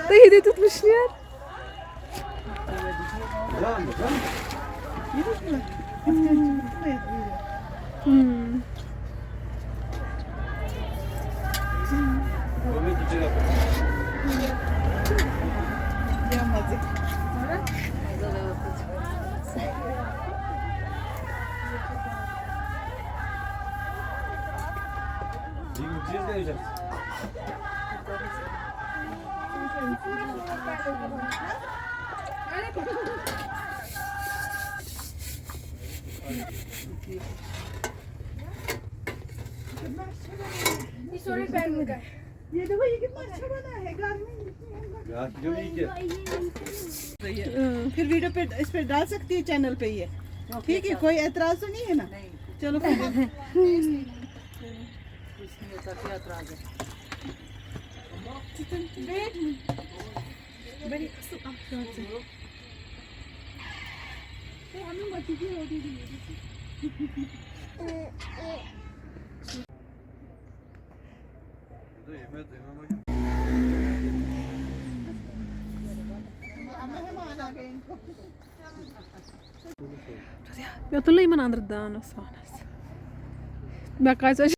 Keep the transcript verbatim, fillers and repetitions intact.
تُہۍ دِتِو وٕشنیر۔ ہم۔ یہ سورے پین میں کا ہے۔ یہ دیکھو، یہ کتنا اچھا بنا ہے، گرمی میں اتنی ہم لگ- بیٛاکھ چھِ یہِ کیٛاہ؟ یہ پھر ویڈیو پہ اس پہ ڈال سکتی ہے چینل پہ یہ، ٹھیک ہے؟ کوئی اعتراض تو نہیں ہے نا؟ چلو، کوئی بات نہیں۔ اس میں ایسا کیا اعتراض ہے؟ بڑی اصل اکھ کٲژ۔ ہے، ہمیں مت دیجیے، وہ دے دیجیے۔ مےٚ تُلٕے یِمن أنٛدرٕ دانَس وانَس۔ مےٚ کَتہِ